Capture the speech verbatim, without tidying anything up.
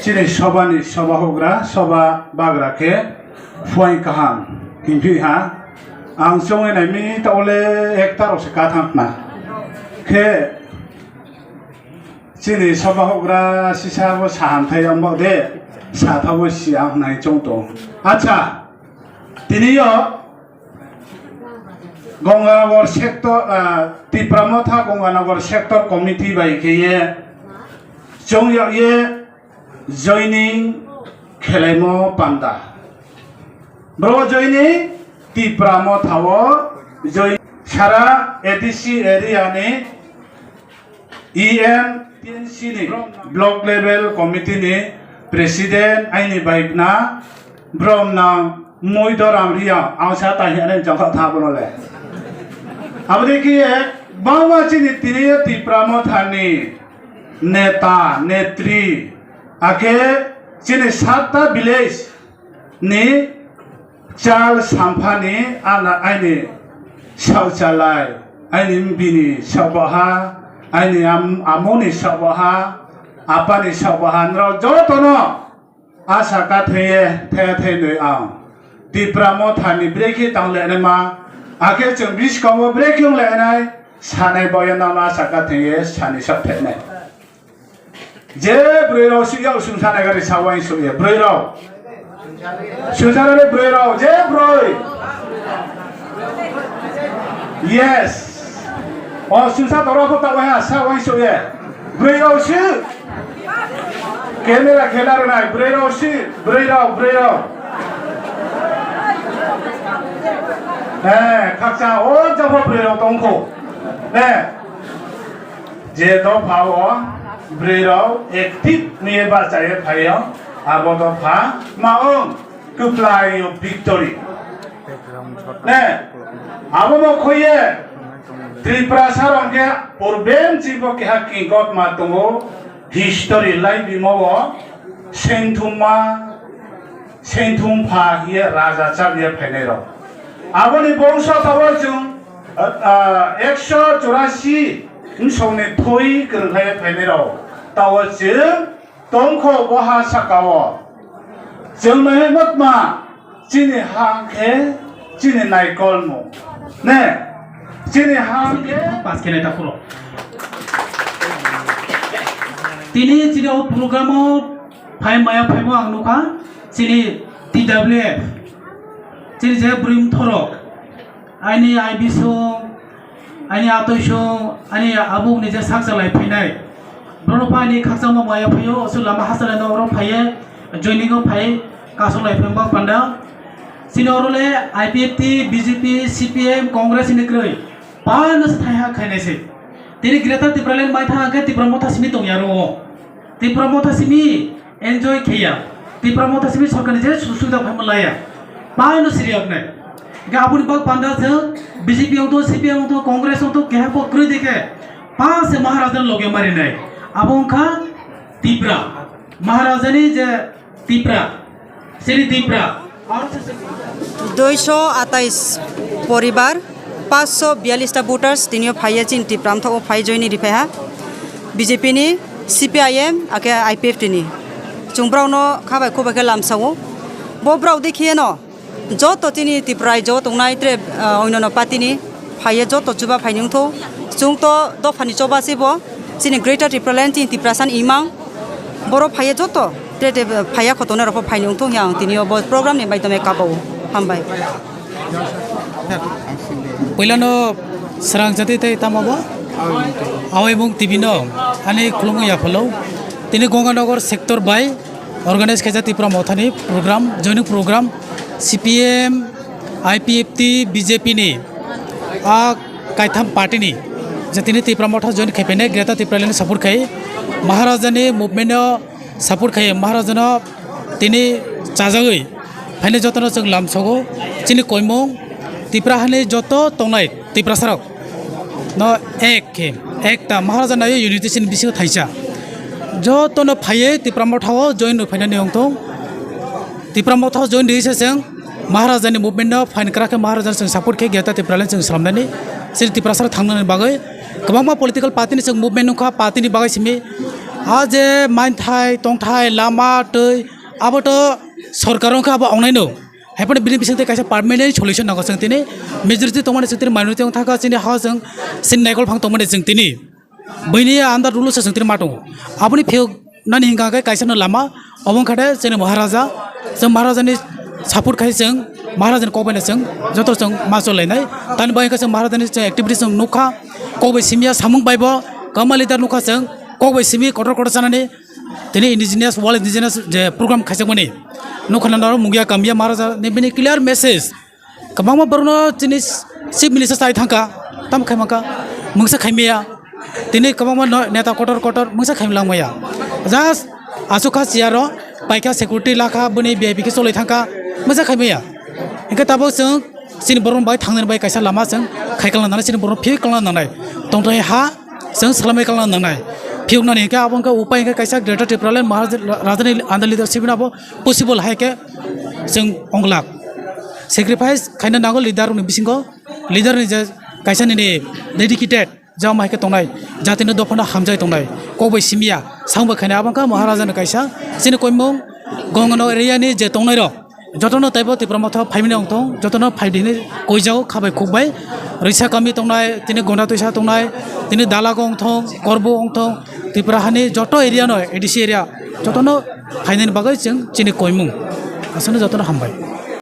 Chini sobani soba hogra, soba bagra khe phuaing kaham himphri ha. Ang chongwi naimi tole ekta rok se kathang khna. Khe chini soba hogra sisa bo sahan thai ang bo de, sa thabo si ang nai chong tong. Acha, tini yo Gonganagar sector, ah, Tipra Motha Gonganagar sector committee bai khe ye chong ya ye joining khelaimo panda. Bro joining Tipra Motha o join sara A D C area ni E M T N C ni block level committee ni president aini baikna brom nang moi doram riya ang sa ta hene jongkha tha bono le. Aboni khe bangma chini tini Tipra Motha ni neta, netri, akhe chini satta village ni chal samphani ana aini saochalai, aini bini saobaha, aini am-, amoni saobaha, apani saobaha, nrok jotono asa kathaiye thaya thai nwi ang Tipra Mothani brekhe tang lenai ma, akhe chwng biskango brekhe wng lenai sanai boyano asa kathaiye sani sok phetnai. Je broi rok sui yao sungsa nai gari sa wai sui ye broi rok. Sungsa nai broi rok je broi. Yes. O sungsa toro ko ta wai ha sa wai sui ye. Broi rok si. Camera khela rw nai broi rok si broi rok broi rok. Eh, khaksa o jabo broi rok tongkho. Eh. Je dopha o bwrwi rok active wngwi bachai phaio, abo dopha ma wng kwplai o victory. Ne, abo no khoye Tripura sarong khe purben chibo keha kingkot ma tongo history lai bimo o sengthumma Sengthum pha hiye raja chak ye phainai rok. Aboni bongso tabo chwng, ah, ekso churasi bwsongni thwi kwrwng khlai phainai rok. Tabo chwng tongkho bo ha sakao. Chwng nai motma chini ha khe chini naikolmung. Ne? Chini ha khe Pass khe nai ta phuru. Tini chini o program o Phai maya phaimo ang nukha, chini T W F, chini je bwrwi mthorok, aini I B song, aini atoi song, aini abukni je sak chalai phainai, borok pha aini khakchangma maya phaio, aswk lama hachalaino oro phaiye, joining o phai, kasok lai phaima panda. Chini oro le I P F T, B J P, C P M, Congress hinwi kwrwi, pano se thaiha khainai se. Tini Greater Tipraland mai thang khe Tipra Motha simi tongya ro. Tipra Motha simi enjoy kheya. Tipra Motha simi sorkarni je sujog subida phaima laya. Pano siri yaknai. Ga aboni bak panda se B J P ongto, C P M ongto, Congress ongto, keha kok kwrwi dekhe. Pa se Maharaja loge marinai. Abo wngkha Tipra. Maharaja ni je Tipra, sini Tipra. Duiso atais poribar, paanso biyallis ta voters, tinio phaiya chini Tipra mthogo phai joini riphaiha. B J P ni, C P I M, ake I P F T ni. Chwng brao no khabai khubai khe lamsao. Bo brao dekhiye no, joto chini Tipra raijo tongnai tre, ah, onyono party ni phaiye joto chuba phaini wngtho. Chwng to dophani choba se bo, chini Greater Tipraland, chini Tiprasa ni imang. Borok phaiya joto, tre tre phaiya khotona rok phaini wngthung yang tini o bo program ni bai tome kabao. Hambai. Puilano srang jati tei tamo bo? Awai mung T V no ani khulumung yaphalo. Tini Gonganagar sector bai organize khaijak Tipra Mothani program, joining program, C P M, I P F T, B J P ni a kaitham party ni je tini Tipra Motha join khai phainai Greater Tipraland ni support khai Maharaja ni movement no support khai Maharaja no tini chajagwi phainai joto no chwng lamsogo chini koimung Tipra hani joto tongnai Tiprasa rok no ek khe ekta Maharaja nayo unity chini bisingo thaisa joto no phaiwi Tipra Motha o join rw phainani wngthung Tipra Motha o join rwisa chwng Maharaja ni movement no phain kwrak khe Maharaja no chwng support khe Greater Tipraland chwng swnamnani chini Tiprasa rok thangnani bagwi kwbangma political party ni chwng movement nukha party ni bagwi simi Ha je mainthai, tongthai, lama, twi, abo to sorkar wngkha, abo ongnaino. Haipano bini bisingtwi kaisa permanent solution nango chwng tini. Majority tongmani chwng tini minority wng thangkha, chini ha chwng, chini naikol phang tongmani chwng tini. Buini under rule se chwng tini ma tongo. Aboni phiyok nani hingka khe kaisa no lama, obo wngkha de chini Maharaja. Chwng Maharajani support khai chwng, Maharajani kok bai no chwng joto chwng ma chol lainai. Tani bai khe chwng Maharajani chwng activities chwng nukha, kok bai simiya samung bai bo kwbangma leader nukha chwng, kok bai simi kotor kotor chanani. Tini indigenous, world indigenous je program khaijakmani nukha na naro mungya kamya Maharaja ni bini clear message. Kwbangma borokno chini chief minister chai thangkha, tamo khai mankha, mungsa khaimaya. Tini kwbangma no-, neta kotor kotor mungsa khaimlangmaya. Just asukha chair o paikha, security lakha, bini V I P khe cholai thangkha, mungsa khaimaya. Hinkhe tabuk chwng chini borok bai thangnani bai kaisa lama chwng khai kalna nangnai, chini borok phiyok kalna nangnai. Tongthai ha chwng swlamwi kalna nangnai. Phiyoknani hinkhe abo hinkhe upai hinkhe kaisa Greater Tipraland Maharaja Rajani under leadership no abo possible hai khe chwng onglak. Sacrifice khaina nango leader rokni bisingo, leader ni je kaisa nini dedicated jama hai khe tongnai, jatini dophano hamjai tongnai, kok bai simiya, samung bai khaina abo wngkha Maharaja ni kaisa chini koimung Gongano area ni je tongnai rok. Jotono taibo Tipra Motha phaimani wngthong, jotono phaidi hinwi koijao khabai khukbai. Risa kami tongnai, tini Gonda Twisa tongnai, tini Dalago wngthong, Korbo wngthong, Tripura hani joto area no, A D C area, jotono phainani bagwi chwng chini koimung. Aswkno jotono hambai.